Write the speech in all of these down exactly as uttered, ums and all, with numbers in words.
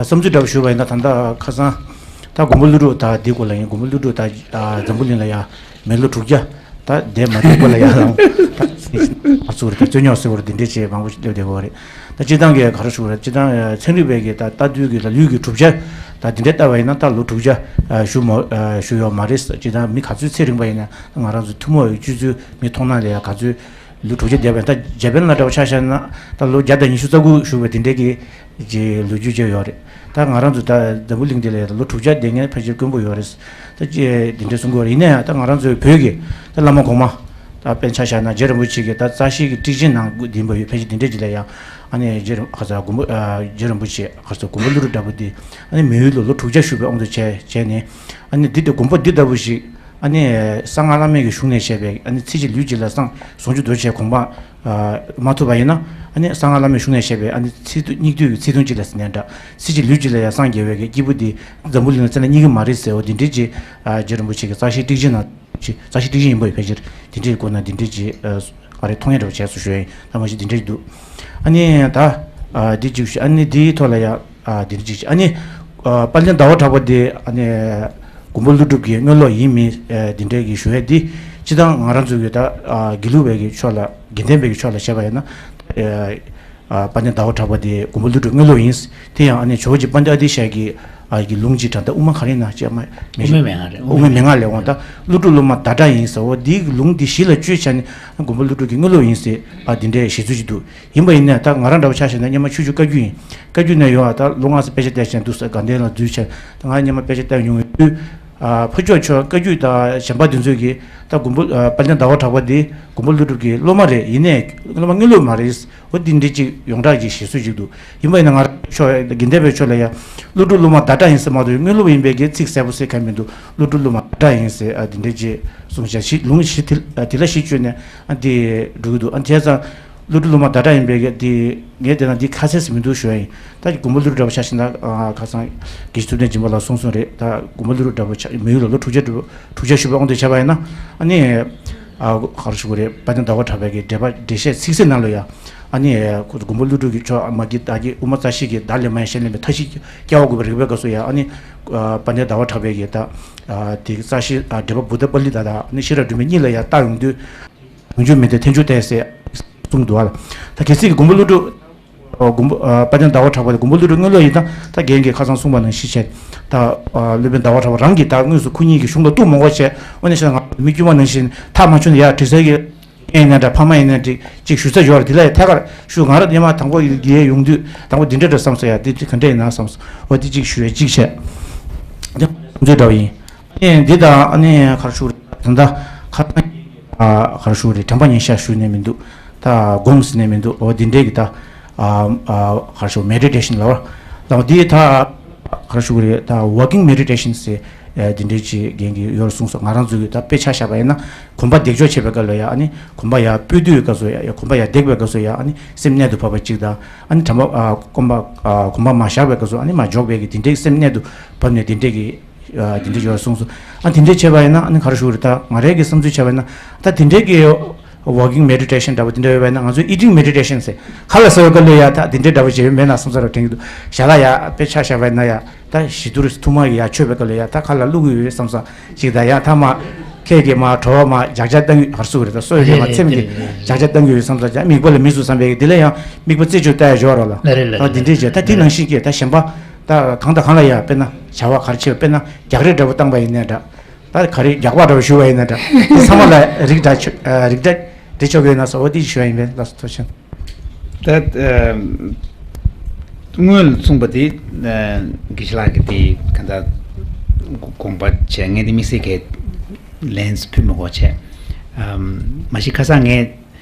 བསམ་ཚུལ་འདྲ་པོ་ཞུས་པ་ཡིན་ན། ད་ལྟ་ཁ་སང་ད་མགོན་པོ་ཀླུ་སྒྲུབ་ད་འདི་སྐོར་ལ་ཡིན། མགོན་པོ་ཀླུ་སྒྲུབ་ད་འཛམ་བུ་གླིང་ལ་ཡ་མི་ལོ་དྲུག་བརྒྱ་ད་འདས་མ་ཐུབ་པ་ལ་ཡ་ལ་ཨ་ཚུགས་རེད། ད་རྩོད་རྙོག་ཟེར་བ་རེད། འདི་འདྲས་བྱས་མང་པོ་སླེབས་བསྡད་པ་རེད། ད་སྤྱིར་བཏང་གི་ག་རེ་ཞུ་དགོས་རེད། སྤྱིར་བཏང་ཚན་རིག་པས་ཀྱི་ད་ལྟ་དུས་ཀྱི་ལ་ལུས་ཀྱི་གྲུབ་ཆ་ད་འདི་འདྲས་ལྟ་བ་ཡིན་ན། ད་ལོ་དྲུག་བརྒྱ་བཞུགས་མ་བཞུགས་ཡོད་མ་རེད། སྤྱིར་བཏང་མི་ག་ཚོད་ཚེ་རིང་པ་ཡིན་ན། ང་རང་ཚོ་ཐུན་མོང་བའི་སྤྱོད་ཚུལ་མི་མཐོང་སྣང་ལ་ཡ་ག་ཚོད་ལོ་དྲུག་བརྒྱ་འདས་པ་ཡིན། ད་འཇར་པན་ལ་འདྲ་བ་ཆ་བཞག་ན་ད་ལོ་བརྒྱ་དང་ཉི་ཤུ་རྩ་དགུ་བཞུགས་པའི་དེ་འདྲས་ཀྱི་ཀྱི་ལོ་རྒྱུས་ཅིག་ཡོད་རེད། ད་ང་རང་ཚོ་ད་འཛམ་བུ་གླིང་འདི་ལ་ལོ་དྲུག་བརྒྱ་བསྡད་མཁན་ཕལ་ཆེར་དཀོན་པོ་ཡོད་རེད། ད་ཅི་འདི་འདྲ་གསུང་གི་ཡོད་རེད། ཡིན་ན་ཡང་ད་ང་རང་ཚོའི་བོད་ཀྱི་ད་བླ་མ་གོང་མ་ད་དཔེར་ཆ་བཞག་ན་རྗེ་རིན་པོ་ཆེ་གི་ད་རྩ་ཤེ་གི་ཊིག་ཅིང་ནང་འདུས་པ་ཡོད། ཕལ་ཆེར་འདི་འདྲ་ཅིག་ལ་ཡང་ཨ་ནི་རྗེ་རིན་ཁ་ས་མགོན་པོ་ཨ་རྗེ་རིན་པོ་ཆེ་ཁ་ས་མགོན་པོ་ཀླུ་སྒྲུབ་འདྲ་པོ་འདི་ཨ་ནི་མི་ཡུལ་ལ་ལོ་དྲུག་བརྒྱ་བཞུགས་པའི་དབང་དུ་བྱས་བྱས་ནས། ཨ་ནི་འདི་ལྟ་དགོན་པ་འདི་ལྟ་བུ་ཞིག་ཨ་ནི་གསང་སྔགས་བླ་མེད་ཀྱི་གཞུང་ནས་བཤད་པའི་ཨ་ནི་ཚེ་གཅིག་ལུས་གཅིག་ལ་བསང་ཟུང་འཇུག་རྡོ་རྗེ་གོང་མ་མ་ཐུབ་པ་ཡིན་ན། ཨ་ནི་གསང་སྔགས་བླ་མེད་གཞུང་ནས་བཤད་པའི་ཨ་ནི་ཚེ་ཐུང་སྙིགས་དུས་ཀྱི་ཚེ་ཐུང་གཅིག་ལ་ཟེར་ནའི་འདྲ། ཚེ་གཅིག་ལུས་གཅིག་ལ་ཡང་བསང་རྒྱས་པའི་སྐྱེས་བུ་འདི་འཛམ་བུ་གླིང་ལ་བཙལ་ན་རྙེད་ཀྱི་མ་རེད་ཟེར་བ་འདི་འདྲའི་ཅིག་ཨ་རྗེ་རིན་པོ་ཆེ་གི་རྩ་ཤེ་ཊིག་ཅིང་ནང་ཅིག་རྩ་ཤེ་ཊིག་ཅིང་ཡིན་པ་ཡོད། ཕལ་ཆེར་འདི་འདྲའི་སྐོར་ན་འདི་འདྲའི་ཅིག་ཨ་ཨ་རེ་མཐོང་ཡ་འདྲ་བ་བྱས་སུ་ཞུ་ཡ་ཡིན། ད་མ་གཞི་འདི་འདྲའི་འདུག་ཨ་ནི་ད་ཨ་འདི་གཅིག་ཞུ། ཨ་ནི་འདིའི་ཐོག་ལ་ཡ་ཨ་འདི་འདྲའི་ཅིག་ཨ་ནི་ཨ་དཔལ་ལྡན་ཟླ་བ་གྲགས་པ་འདི་ཨ་ནི་མགོན་པོ་ཀླུ་སྒྲུབ་ཀྱི་དངོས་སློབ་ཡིན་མིན་ཨ་འདི་འདྲའི་གི་ཞུ་ཡ་འདི་སྤྱིར་བཏང་ང་རང་ཚོ་གི་ད་ཨ་དགེ་ལུགས་པའི་གི་ཕྱོགས་ལ་དགེ་ལྡན་པའི་གི་ཕྱོགས་ལ་བཤད་པ་ཡིན་ན། ཨ་དཔལ་ལྡན་ཟླ་བ་གྲགས་པ་དེ་མགོན་པོ་ཀླུ་སྒྲུབ་དངོས་སློབ་ཡིན། དེ་ཡང་ཨ་ནི་ཇོ་བོ་རྗེ་དཔལ་ལྡན་ཨ་ཏི་ཤ་གི་ཨ་གི་ལུང་གཅིག་དྲངས། ད་དབུ་མ་ག་རེ་ཡིན་ན་ཅེས་མ་དབུ་མའི་མན་ངག་རེད། དབུ་མའི་མན་ངག་ལས་འོང་། ད་ཀླུ་སྒྲུབ་སློབ་མ་ཟླ་གྲགས་ཡིན་ཟེར་བ་འདིའི་ལུང་འདི་གཞི་ལ་བཅོལ་བྱས་ནས་མགོན་པོ་ཀླུ་སྒྲུབ་ཀྱི་དངོས་སློབ་ཡིན་ཟེར་ཨ་འདི་འདྲའི་བཞེད་ཚུལ་ཅིག་འདུག་ཡིན་པ་ཡིན་ན་ད་ང་རང་འདྲ་བོ་ཆ་བཞག་ན་སྔོན་མ་ཆོས་བརྒྱུད་བཀའ་བརྒྱུད་ཡིན། བཀའ་བརྒྱུད་ནས་ཡོང་བ་ད་ལོ་ལྔ་ཙམ་དཔེ་ཆ་བལྟས་བྱས་འདུག་ཟེར། དགའ་ལྡན་ལ་འཛུལ་བྱས་ད་ང་སྔོན་མ་དཔེ་ཆ་བལྟས་མྱོང་བའི་དུས། ཨ་ཕར་ཕྱོགས་ཆོས་བཀའ་བརྒྱུད་དང་གཞན་པ་དེ་ཚོས་ཀྱིས་ད་མགོན་པོ་ཨ་དཔལ་ལྡན་ཟླ་བ་གྲགས་པ་འདི་མགོན་པོ་ཀླུ་སྒྲུབ་ཀྱི་སློབ་མ་རེད། ཡིན་ནའི་སློབ་མ་དངོས་སློབ་མ་རེད། འོ་འདི་འདྲ་ཅིག་ཡོངས་གྲགས་ཀྱི་བཞེད་སྲོལ་ཅིག་འདུག་ཡིན་པ་ཡིན་ན་ང་རང་ཕྱོགས་དགེ་ལྡན་པའི་ཕྱོགས་ལ་ཡ་ཀླུ་སྒྲུབ་སློབ་མ་ཟླ་གྲགས་ཡིན་ཟེར་མ་གཏོགས་དངོས་སློབ་ཡིན་པའི་གི་ཚིག་གསལ་པོ་ཟེར་མཁན་མི་འདུག་ཀླུ་སྒྲུབ་སློབ་མ་ཟླ་གྲགས་ཡིན་ཟེར་ཨ་འདི་འདྲ་ཅིག་གསུངས་བྱས་ཞིག་ལུང་གཞི་དེ་ཨ་དེ་ལ་གཞི་བཅོལ་ནས་ཨ་འདི་འགྲོ་གི་འདུག་ཨ་བྱས་ཙང་ཀླུ་སྒྲུབ་སློབ་མ་ཟླ་གྲགས་ཡིན་པའི་གི་འདི་ངས་བལྟས་ན་འདི་ཁ་གསལ་ཟེར་མི་འདུག་ཞུ་ཡ་ཡིན། ད་མགོན་པོ་ཀླུ་སྒྲུབ་འདྲ་པོ་ཆ་བཞག་ན་ཨ་ཁ་སང་དགེ་བཤེས་ཐུབ་བསྟན་སྦྱིན་པ་ལགས་གསུངས་གསུངས་རེད། ད་མགོན་པོ་ཀླུ་སྒྲུབ་འདྲ་པོ་ཆ་མི་ཡུལ་ལ་ལོ་དྲུག་བརྒྱ་དྲུག་བརྒྱ་བཞུགས་པའི་དབང་དུ་བྱས་པ་ཡིན་ན། ཨ་ནི་ཨ་ག་རེ་ཞུ་དགོས་རེད། དཔལ་ལྡན་ཟླ་བ་གྲགས་པའི་གི་འགྲེལ་པ་འགྲེལ་བཤད་ཚིག་གསལ་ནང་ལ་ཡ་ཨ་ནི་ཁོ་མགོན་པོ་ཀླུ་སྒྲུབ་ཀྱི་ཕྱོགས་མ་གི་ད་གི་དབུ་མ་རྩ་ཤེ་གི་བརྡ་ལས་མ་ཡིན་ཞལ་ལེན་པའི་མཐའ་བཞི་སྐྱེ་བ་དགུ་པའི་རིགས་པའི་སྐབས་སུ་ཡ་ཨ་ནི་ཨ་དཔལ་ལྡན་ཟླ་བ་གྲགས་པའི་གི་ད་ཨ་དེ་གི་རྩ་ཤེ་ཨ་འགྲེལ་པ་བུདྡྷ་པཱ་ལི་ཏ་དང་ཨ་ནི་ཤེས་རབ་སྒྲོན་མེ་གཉིས་ལ་ཡ་བལྟ་ཡོང་དུས། ཡོང་རྒྱུ་མེད་དེ་ཐལ་འགྱུར་ཏེ་ཟེར་གསུངས་འདུག་བ། ད་གལ་སྲིད་ཀྱི་མགོན་པོ་ཀླུ་སྒྲུབ་མགོན་པོ་ཨ་དཔལ་ལྡན་ཟླ་བ་གྲགས་པ་དེ་མགོན་པོ་ཀླུ་སྒྲུབ་དངོས་སློབ་ཡིན་ན། ད་རྒན་གྱིས་ཁ་སང་གསུངས་པ་ནང་བཞིན་བྱས། ད་ཨ་སློབ་དཔོན་ཟླ་བ་གྲགས་པ་རང་གིས་ད་དངོས་སུ་ཁོ་གཉིས་ཀྱི་གཞུང་ལ་གཏུག་མ་དགོས་བྱས། དངོས་གནས་བཤད་ན་ང་མི་དཀྱུས་མ་ནང་བཞིན་ཐག་མ་ཆོད་ན་ཡ་དྲི་ཟའི་གི་ཨེ་ཡིན་ན་འདྲ་ཕ་མ་ཡིན་ན་འགྲིག་ཅིག་ཞུ་ས་ཡོད་རེད། དེ་ལ་ཡ་ཐད་ཀར་ཞུ། ང་རང་སྔོན་མ་དང་པོ་ཡི་ཡས་ཡོང་དུས་དང་པོ་འདི་འདྲ་འདྲ་བསམ་སོང་ཡ། འདི་འདི་ག་འདྲ་ཡིན་ན་བསམ་སོང་། འོ་དེ་གཅིག་ཞུ་ཡ་གཅིག་བྱས། འདི་བསམ་ཚུལ་འདྲ་བ་ཡིན། ཨ་ནི་འདི་དང་ཨ་ནི་ག་རེ་ཞུ་དགོས་རེད། ད་ལྟ་ཁ་སང་ཨ་ག་རེ་ཞུ་དགོས་རེད། དྲན་པ་ཉེར་ཤར་ཞུས་ནས་མི་འདུག་ད་སྒོམ་ཟེར་ནས་མི་འདུག་འོ་འདི་འདྲའི་གི་ད་ཨ་ཨ་ག་རེ་ཞུ་མེ་ཌི་ཊེ་ཤན་ལབ་པ། ད་འདི་ད་ག་རེ་ཞུ་དགོས་རེད། ད་ཝོག་ཀིང་མེ་ཌི་ཊེ་ཤན་ཟེར་ཨ་འདི་འདྲའི་ཅིག་རྒན་གྱིས་ཡོད་གསུངས་སོང་། ང་རང་ཚོ་གི་ད་དཔེ་ཆ་བཞག་པ་ཡིན་ན་གོམ་པ་འདེགས་འཇོག་བྱེད་པའི་སྐབས་ལ་ཡ། ཨ་ནི་གོམ་པ་ཡར་སྤོས་དུས་སྐབས་སུ་ཡ། ཡ་གོམ་པ་ཡར་འདེགས་པའི་སྐབས་སུ་ཡ། ཨ་ནི་སེམས་གནད་དུ་ཕབ་པ་གཅིག་དང་། ཨ་ནི་དྲན་པ་ཨ་གོམ་པ་ཨ་གོམ་པ་མར་བཞག་པའི་སྐབས་སུ་ཨ་ནི་མར་འཇོག་པའི་གི་དེ་འདྲའི་སེམས་གནད་དུ་བབས་ནས་དེ་འདྲའི་གི་ཨ་དེ་འདྲའི་ཡོད་གསུངས་སོང་། ཨ་དེ་འདྲའི་བྱས་པ་ཡིན་ན་ཨ་ནི་ག་རེ་ཞུ་དགོས་རེད། ད་ང་རའི་གི་བསམ་ཚུལ་བྱས་པ་ཡིན་ན་ད་དེ་འདྲའི་གི་ཝོག་ཀིང་མེ་ཌི་ཊེ་ཤན་འདྲ་པོ་དེ་འདྲ་ཡོད་པ་ཡིན་ན། ང་ཚོས་ཨི་ཊིང་མེ་ཌི་ཊེ་ཤན་ཟེར་ཁ་ལག་ཟ་བའི་སྐབས་ལ་ཡ་ད་དེ་འདྲའི་འདྲ་པོ་བྱས་ཡོད་མེད་ན་བསམ་ཚུལ་ར་དྲན་གྱི་འདུག་ཞལ་ལག་ཡ་དཔེ་ཆ་བཞག་པ་ཡིན་ན་ཡ། ད་ཞི་དུལ་ཐུར་མ་གི་ཡ་མཆོད་པའི་སྐབས་ལ་ཡ་ད་ཁ་ལག་བླུག་གི་ཡོད་བསམ་བསམ་ཅིག་དང་། ཡ་ཐ་མ་ཁྱེད་ཀྱིས་མ་བྲོ་བ་མ་ལྗགས་ལྗགས་བཏང་གི་ཧར་སུ་རེད། ད་སོ་ཡོད་མ་ཚེམ་གྱི་ལྗགས་ལྗགས་བཏང་གི་ཡོད་བསམ་བསམ་ཅིག་དམིགས་པ་ལ་མི་སུ་བསམ་པའི་དེ་ལ་ཡང་དམིགས་པ་རྩད་གཅོད་ལྟ་ཡ་འབྱོར་རོགས་ལ། ད་དེ་འདྲས་བྱས། ད་དེ་ནང་བཞིན་གྱི་ད་གཞན་པ་ད་གང་དང་གང་ལ་ཡ་དཔེར་ན་བྱ་བ་ག་རེ་བྱས་པ། དཔེར་ན་རྒྱག་རེས་འདྲ་པོ་བཏང་པ་ཡིན་ན་འདྲ། ད་ག་རེ་རྒྱག་པ་འདྲ་པོ་ཞུ་བ་ཡིན་ན་འདྲ། དེ་ཚང་མ་ལ་རིགས་འདྲ་ཆོ་རིགས་འདྲ་འདྲི་ཆོག་གི་ཡོད་ན་སོ། འོ་དེ་ཞུ་བ་ཡིན་པས། ལགས་སོ། ཐུགས་རྗེ་ཆེ། ད་ཨ་སྔོན་ལ་གསུངས་པ་དེ་ཨ་དགེ་བཤེས་ལགས་ཀྱིས་དེ་ག་འདྲ་དགོངས་པ་བྱས། ངས་དེ་དམིགས་བསལ་གྱི་ལན་ཕུལ་མི་དགོས་བྱས། ཨམ་མ་གཞི་ཁ་སང་ངས་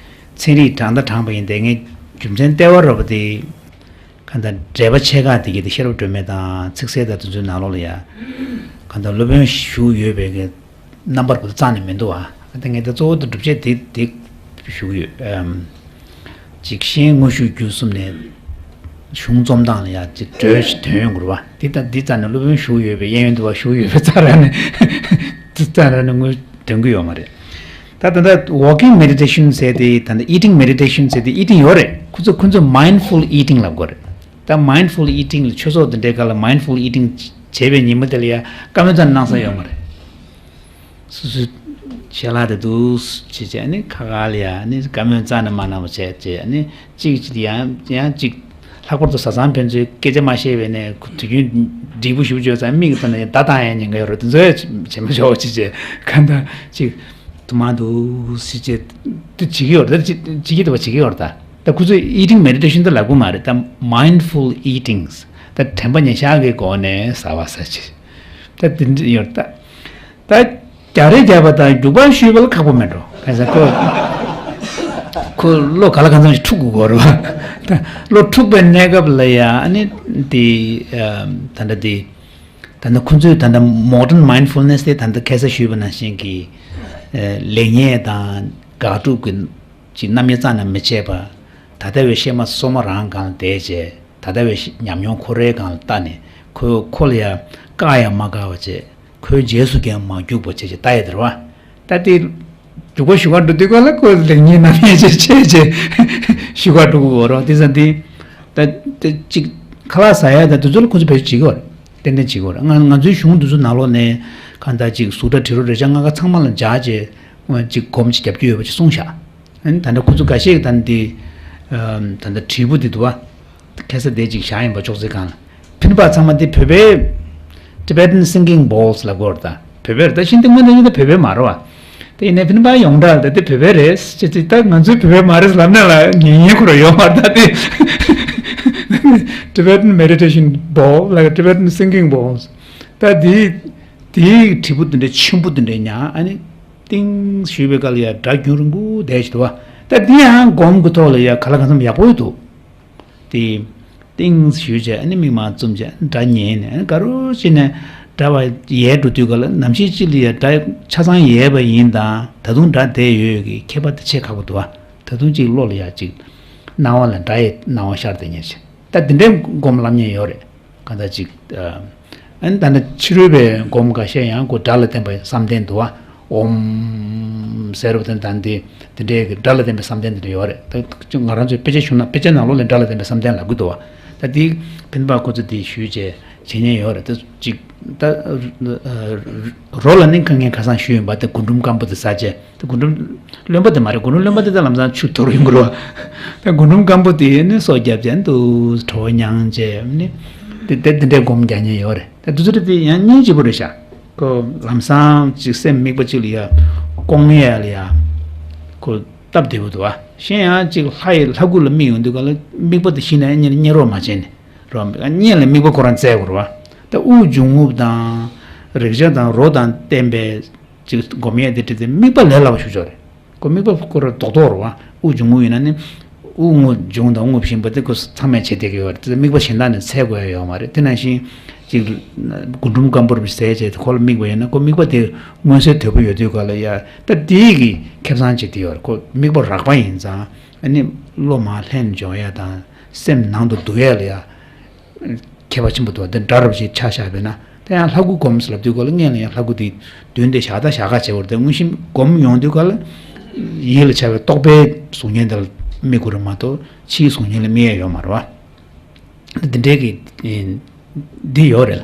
ཚན་རིག་དྲངས་ད་དྲངས་པ་ཡིན་ཏེ། ངས་རྒྱུ་མཚན་ལྟེ་བ་ར་བ་དེ་ག་འདྲ་འགྲེལ་པ་ཆེ་ཁག་དེ་གའི་དེ་ཤེས་རབ་སྒྲོན་མེ་དང་ཚིག་གསལ་དང་དེ་ཚོའི་ནང་ལོགས་ལ་ཡ་ག་འདྲ་སློབ་དཔོན་བཞུགས་ཡོད་པའི་གི་རྣམ་པར་བུ་རྩ་ནས་མི་འདུག་ཨ། ད་ངས་ད་གཙོ་བོ་དེ་སྒྲུབ་བྱེད་དེ་དེ་ཞུ་གི་ཡོད། ཨམ་ཅིག་ཤེས་དངོས་ཤུགས་བརྒྱུད་གསུམ་ནས་གཞུང་རྩོམ་སྟངས་ལ་ཡ་ཅིག་འགྲོས་ཤིག་ཐོན་ཡོང་དགོས་རེད་པ། དེ་ད་འདི་རྩ་ནས་སློབ་དཔོན་བཞུགས་ཡོད་པའི་གཡས་གཡོན་དུ་བ་བཞུགས་ཡོད་པའི་རྩ་ར་ནས་དེ་རྩ་ར་ནས་དངོས་དོན་གྱི་ཡོད་མ་རེད། ད་ད་ལྟ་walking meditation ཟེར་དེ། ད་ལྟ་eating meditation ཟེར་དེ། eating ཡོད་རེད། ཁོ་ཚོ་ཁོ་ཚོ་mindful eating ལབ་དགོས་རེད། ད་mindful eating ལ་ཆོས་ཚོགས་དེ་འདྲའི་སྐབས་ལ་mindful eating བྱས་པའི་ཉིན་མོ་དེ་ལ་ཡ་བཀའ་མོལ་ཙམ་གནང་ས་ཡོད་མ་རེད། སོ་སོའི་ཞལ་ལག་དེ་འདུག་བྱས་བྱས་ནི་ཁ་ཁ་ལ་ཡ་ནི་བཀའ་མོལ་རྩ་ནས་མ་གནང་བ་བྱས་བྱས་ནི་གཅིག་གཅིག་ཡང་ཡང་གཅིག་ལྷག་པར་དུ་བཟའ་ཚང་ཕན་ཚུན་སྐད་ཆ་མ་བཤད་པའི་ནས་དུས་རྒྱུན་འགྲིག་པོ་ཞུ་བརྗོད་ཙང་མིག་ཙམ་ནས་ཡང་བརྡ་བཏང་ཡང་ཉེན་ཁ་ཡོད་རེད། དེ་ཚོ་ཡང་བྱེད་མ་ཆོག་བྱས་བྱས་ག་འདྲ་གཅིག་དུ་མ་འདུག་ཟེར་བྱས་དེ་བྱེད་ཀྱི་ཡོད་རེད། ད་བྱེད་ཀྱི་འདུག་བ་བྱེད་ཀྱི་ཡོད་རེད། ད་ད་ཁོ་ཚོས་eating meditation དེ་ལབ་ཀྱི་མ་རེད། ད་mindful eatings ད་དྲན་པ་ཉེར་བཞག་གི་སྒོ་ནས་ཟ་བ་ཟ་བྱས་ད་དེ་འདྲ་ཡོད་རེད། ད་ད་རྒྱག་རེས་རྒྱག་པ་དང་རྒྱུག་པ་གཞུས་པ་ལ་ཁག་པོ་མེད་འགྲོ། གང་ཟེར་ཁོ་ཁོ་བློ་ག་ལ་གང་འཚམ་ཞིག་འཁྲུག་དགོས་རེད་བ། ད་བློ་འཁྲུག་པའི་གནས་སྐབས་ལ་ཡ་ཨ་ནི་དེ་ད་ལྟ་དེ། ད་ལྟ་ཁོང་ཚོས་ད་ལྟ་modern mindfulness དེ་ད་ལྟ་ཁ་སང་ཞུས་པ་ནང་བཞིན་གྱི་ལེགས་ཉེས་དང་དགག་སྒྲུབ་ཀྱི་ཅིག་རྣམ་དབྱེ་རྩ་ནས་མི་བྱེད་པ། ད་ལྟ་བའི་གཤེད་མ་སོ་མ་རང་སྒང་ལ་བསྡད་བྱས་ད་ལྟ་བའི་ཉམས་མྱོང་ཁོ་རའི་སྒང་ལ་ལྟ་ནས་ཁོས་ཁོ་ལ་ཡང་བཀག་ཡང་མ་བཀག་པ་བྱས་ཁོའི་རྗེས་སུ་ཀྱང་མ་རྒྱུག་པ་བྱས་བྱས་ལྟ་ཡས་དེ་རེད་བ། ད་དེ་རྒྱུག་པ་ཞུ་ག་འགྲོ་དུས་སྐབས་ལ་ཁོས་ལེགས་ཉེས་རྣམ་དབྱེ་བྱས་བྱས་བྱས་ཞུ་ག་འགྲོ་གི་ཡོད་རེད་བ། དེ་ཙང་དེ་ད་ད་ཅིག་ཁ་ལག་ཟ་ཡ་ད་དུས་ཚོད་ལ་ཁོ་ཚོ་བེད་སྤྱོད་བྱེད་ཀྱི་ཡོད་རེད། ཏན་ཏན་བྱེད་དགོས་རེད། ང་ང་ཚོའི་གཞུང་འདི་ཚོ་ནང་ལོགས་ནས་གང་ལྟར་ཅིག་གཟུགས་སྒྲ་དྲི་རོ་རེག་བྱ་ལྔ་ཀ་ཚང་མ་ལ་སྦྱར་བྱས་ཅིག་སྒོམ་ཅིག་རྒྱབ་ཀྱི་ཡོད་པ་ཅིག་གསུངས་བཞག་ཨ་ནི་ད་ལྟ་ཁོ་ཚོ་འགའ་ཤས་ཀྱིས་ད་ནི་འདི་ད་ལྟ་དྲིལ་བུ་འདི་འདུག་བ། ཁ་སང་དེ་ཅིག་བཞག་ཡིན་པ་ཅོག་ཙེ་སྒང་ལ། ཕིན་པ་ཚང་མ་འདི་བོད་པའི་Tibetan singing bowls ལབ་ཀྱི་ཡོད་རེད། ད་བོད་པའི་རེད། ད་ཤིན་ཏུ་སྔོན་དུ་ཡིན་ད་བོད་པའི་མ་རེད་བ། དེ་ཡིན་ནའི་ཕིན་པ་ཡོངས་གྲགས་ད་དེ་བོད་པའི་རེད་ཅེས་ཅེས་ད་ང་ཚོའི་བོད་པའི་མ་རེད་ལབ་ན་ལ་ཉན་ཉན་ཁོ་ར་ཡོད་མ་རེད། ད་དེ་Tibetan meditation bowl ལ་Tibetan singing bowls ད་དེ་དེའི་དྲིལ་བུ་དེ་འདྲའི་ཆེན་པོ་དེ་འདྲའི་ཉག་ཨ་ནི་ཏིང་ཞུས་པའི་སྐབས་ལ་ཡ་སྒྲ་རྒྱུན་རིང་པོ་བསྡད་ཅིག་འདུག་བ། ད་དེ་ཡང་སྒོམ་གྱི་ཐོག་ལ་ཡ་ག་ལ་གང་འཚམ་ཡག་པོ་འདུག་དེ་ཏིང་ཞུས་བྱས་ཨ་ནི་མིག་མར་བཙུམས་བྱས་སྒྲ་ཉན་ནས་ཨ་ནི་ག་རུ་ཕྱིན་ནས་སྒྲ་བ་ཡལ་འགྲོ་དུས་ག་ལ་ནམ་ཞིག་ཅིག་ལ་ཡ་སྒྲ་ཆ་ཚང་ཡལ་བ་ཡིན་དང་ད་དུང་སྒྲ་བསྡད་ཡོད་ཀྱི་ཁྱད་པར་དེ་ཆེས་ཁག་པོ་འདུག་བ། ད་དུང་ཅིག་བློ་ལ་ཡ་ཅིག་སྣང་བ་ལ་སྒྲ་ཡི་སྣང་བ་ཤར་བསྡད་ཉེར་ཅིག་ད་འདི་འདྲའི་སྒོམ་ལབ་མཁན་ཡོད་རེད། གང་ལྟར་ཅིག་ཨ་ནི་ད་ནི་ཕྱི་རོལ་པའི་སྒོམ་འགའ་ཤས་ཡང་ཁོ་སྒྲ་ལ་བརྟེན་པའི་བསམ་གཏན་འདུག་བ། ཨོམ་ཟེར་བ་དེ་དང་དེ་དེ་འདྲའི་གི་སྒྲ་ལ་བརྟེན་པའི་བསམ་གཏན་དེ་འདྲ་ཡོད་རེད། ད་ང་རང་ཚོའི་དཔེ་ཆ་བཤུས་ན་དཔེ་ཆ་ནང་ལོགས་ལ་སྒྲ་ལ་བརྟེན་པའི་བསམ་གཏན་ལབ་ཀྱི་འདུག་བ། ད་དེ་ཕན་པ་ཁོ་ཚོ་དེ་ཞུས་བྱས་བྱེད་མཁན་ཡོད་རེད། ད་ཅིག་ད་རོ་ལ་ནི་ཁ་ངན་ཁ་སང་ཞུས་ཡིན་པ་དེ་རྒུན་འབྲུམ་སྐམ་པོ་དེ་ཟ་བྱས། དེ་རྒུན་འབྲུམ་རློན་པ་དེ་མ་རེད། རྒུན་འབྲུམ་རློན་པ་དེ་ད་ལམ་སང་ཆུ་དོར་ཡོང་གི་རེད་བ། ད་རྒུན་འབྲུམ་སྐམ་པོ་དེ་ནི་སོ་བརྒྱབ་བྱས་འདུག་བྲོ་བ་མྱངས་བྱས་ནི་དེ་དེ་དེ་འདྲའི་སྒོམ་རྒྱག་མཁན་ཡོད་རེད། ད་དུས་ཚོད་དེ་ཡང་སྙིང་རྗེ་པོ་རེད་ཤག་ཁོ་ལམ་སང་ཅིག་སེམས་དམིགས་པ་ཅིག་ལ་ཡ་སྐོང་ཡས་ལ་ཡ་ཁོ་སྟབས་བདེ་པོ་འདུག་བ། གཞན་ཡང་ཅིག་ལྷ་ཡི་ལྷ་སྐུ་ལ་དམིགས་ཡོང་དུས་ག་ལ་དམིགས་པ་དེ་གཞི་ནས་གཉེར་གཉེར་རོགས་མ་བྱས་ནས་རོགས་གཉེར་ལ་དམིགས་པ་ཁོ་རང་བཙལ་དགོས་རེད་བ། ད་དབུགས་འབྱུང་རྔུབ་དང་རེག་བྱ་དང་རོ་དང་བརྟེན་པའི་ཅིག་སྒོམ་ཡས་དེ་འདྲ་དེ་དམིགས་པ་ལས་སླ་བ་ཞུ་ཆོག་རེད། ཁོ་དམིགས་པ་ཁོ་ར་རྡོག་རྡོག་རེད་བ། དབུགས་འབྱུང་རྔུབ་ཡིན་ན་ནི་དབུགས་རྔུབ་འབྱུང་དང་རྔུབ་བཞིན་པ་དེ་ཁོ་ཚང་མས་བྱེད་བསྡད་ཀྱི་ཡོད་རེད། དེ་དམིགས་པ་གཞན་དག་ནས་འཚོལ་དགོས་ཡ་ཡོད་མ་རེད། དེ་ནང་བཞིན་ཅིག་རྒུན་འབྲུམ་སྐམ་པོར་ཟས་བྱས་ཏེ་ཁོ་ལ་དམིགས་པ་ཡིན་ན་ཁོ་དམིགས་པ་དེ་མངོན་གསལ་དོད་པོ་ཡོད་དུས་ག་ལ་ཡ་ད་དེའི་གི་ཁེ་བཟང་ཅིག་དེ་ཡོད་རེད། ཁོ་དམིགས་པ་རགས་པ་ཡིན་ཙང་ཨ་ནི་བློ་མར་ལྷན་འཇོག་ཡ་དང་སེམས་ནང་དུ་བསྡུ་ཡ་ལ་ཡ། ཁྱད་པར་ཆེན་པོ་འདུག་དེ་འདྲ་རབ་ཞིག་ཆ་བཞག་པས་ན་དེ་ཡང་ལྷ་སྐུ་སྒོམ་ལབ་དུས་ག་ལ་སྔོན་ལ་ཡང་ལྷ་སྐུ་དེ་མདུན་དེ་བཞག་ད་བཞག་ག་བྱེད་བར་དེ་དངོས་གཞི་སྒོམ་ཡོང་དུས་ག་ལ་ཡིད་ལ་བྱ་བའི་རྟོག་པའི་གཟུགས་བརྙན་དེ་ལ་དམིགས་དགོས་རེད་མ་གཏོགས་ཕྱིའི་གཟུགས་བརྙན་ལ་དམིགས་ཡ་ཡོད་མ་རེད་བ། དེ་འདྲའི་གི་འདི་ཡོད་རེད།